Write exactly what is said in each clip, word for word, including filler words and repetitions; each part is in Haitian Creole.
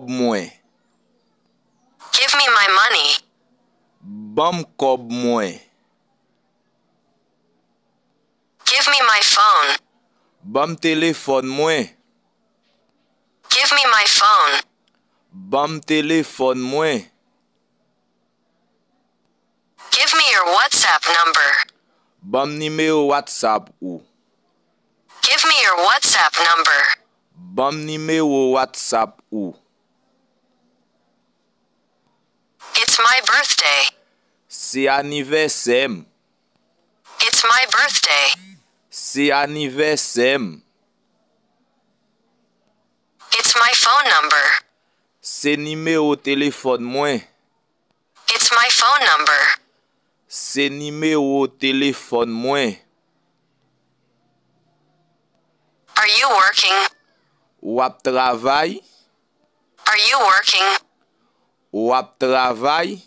mwen. Give me my money. Ban m kòb mwen. Give me my phone. Ban m telefòn mwen. Give me my phone. Ban m telefòn mwen. Give me your WhatsApp number. Ban m nimewo WhatsApp ou. Give me your WhatsApp number. Ban m nimewo WhatsApp ou. It's my birthday. Se anivèsè m. It's my birthday. Se anivèsè m. It's my phone number. Se nimewo telefòn mwen. It's my phone number. Se nimewo telefòn mwen. Are you working? W ap travay? Are you working? W ap travay?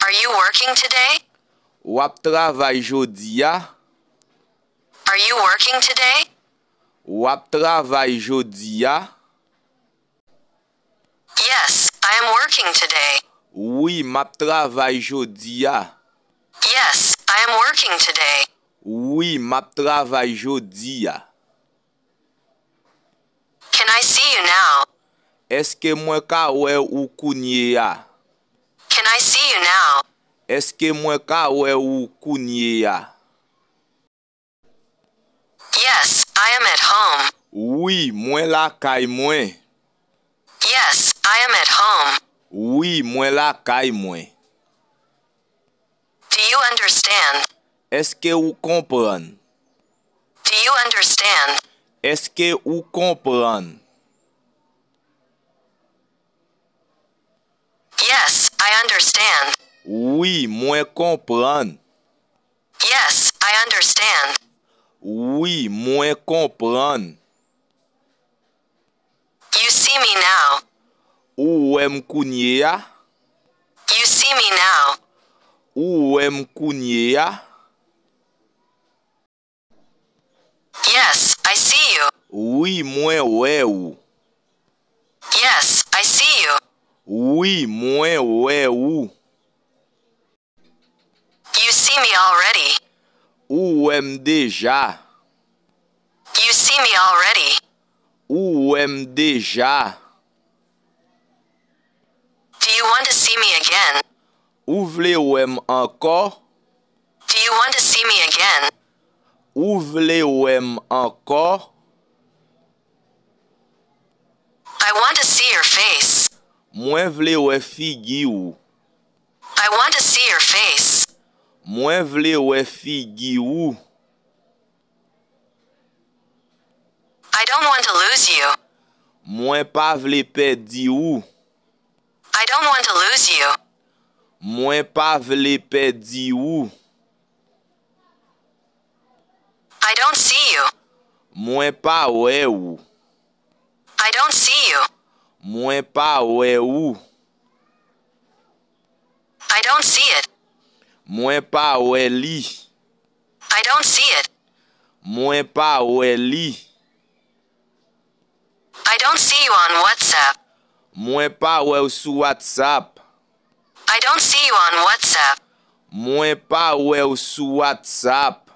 Are you working today? W ap travay jodi a? Are you working today? W ap travay jodi a? Yes, I am working today. Wi, m ap travay jodi a. Yes, I am working today. Wi, m ap travay jodi a. Can I see you now? Èske mwen ka wè ou kounye a? Can I see you now? Èske mwen ka wè ou kounye a? Yes, I am at home. Wi, mwen lakay mwen. Yes, I am at home. Wi, mwen lakay mwen. Do you understand? Èske ou konprann? Do you understand? Èske ou konprann? Yes, I understand. Wi, mwen konprann. Yes, I understand. Wi, mwen konprann. You see me now. Ou wè m kounye a? You see me now. Ou wè m kounye a? Yes, I see you. Wi, mwen wè ou. Yes, I see you. Wi, mwen wè ou. You see me already. Ou wè m deja. You see me already. Ou wè m deja. Do you want to see me again? Ou vle wè m ankò? Do you want to see me again? Ou vle wè m ankò? I want to see your face. Mwen vle wè figi w. I want to see your face. Mwen vle wè figi w. I don't want to lose you. Mwen pa vle pèdi w. I don't want to lose you. Mwen pa vle pèdi w. I don't see you. Mwen pa wè w. I don't see you. Mwen pa wè w. I don't see it. Mwen pa wè li. I don't see it. Mwen pa wè li. I don't see you on WhatsApp. Mwen pa wè w sou WhatsApp. I don't see you on WhatsApp. Mwen pa wè w sou WhatsApp.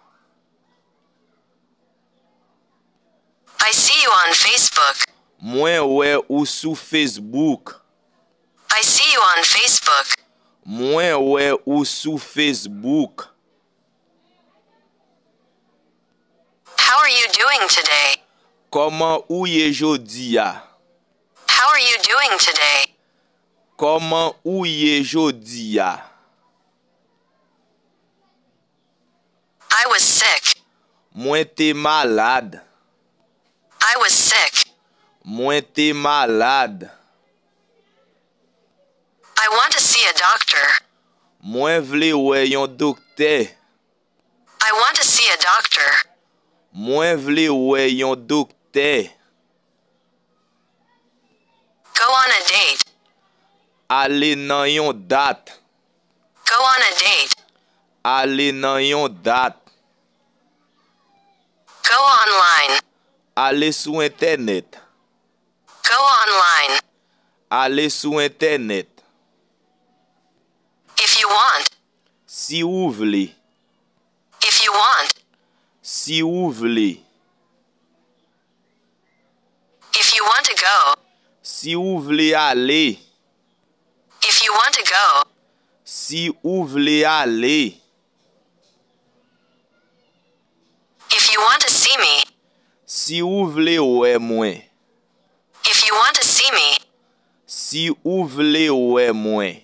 I see you on Facebook. Mwen wè ou sou Facebook. I see you on Facebook. Mwen wè ou sou Facebook. How are you doing today? Kòman ou ye jodi a? How are you doing today? Kòman ou ye jodi a? I was sick. Mwen te malad. I was sick. Mwen te malad. I want to see a doctor. Mwen vle wè yon doktè. I want to see a doctor. Mwen vle wè yon doktè. Go on a date. Ale nan yon dat. Go on a date. Ale nan yon dat. Go online. Ale sou entènèt. online. Ale sou entènèt. If you want. Si ou vle. If you want. Si ou vle. If you want to go. Si ou vle ale. If you want to go. Si ou vle ale. If you want to see me. Si ou vle wè mwen. If you want to see me. Si ou vle wè mwen.